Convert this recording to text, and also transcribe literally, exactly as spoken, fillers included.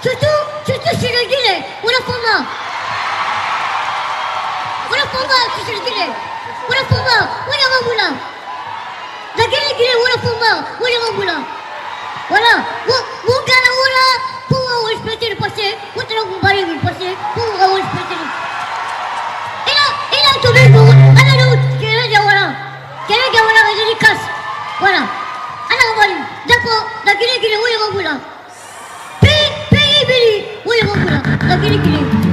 Tutu, tutu, sirigile, una fama. Una fama, sirigile, una fama, una mamula. Dagili gile, una fama, una mamula. Voilà, bu, bu gara ora, pou respecte le passé, bu tara bu bari le passé, pou respecte le. Ela, ela, tu ves, bu, ana no, que le de ora, que le de ora, que le de cas. Voilà. Ana bari, dako, dagili gile, una mamula. Pe, pe, bili, woye, woye, woye, la, la, kili, kili.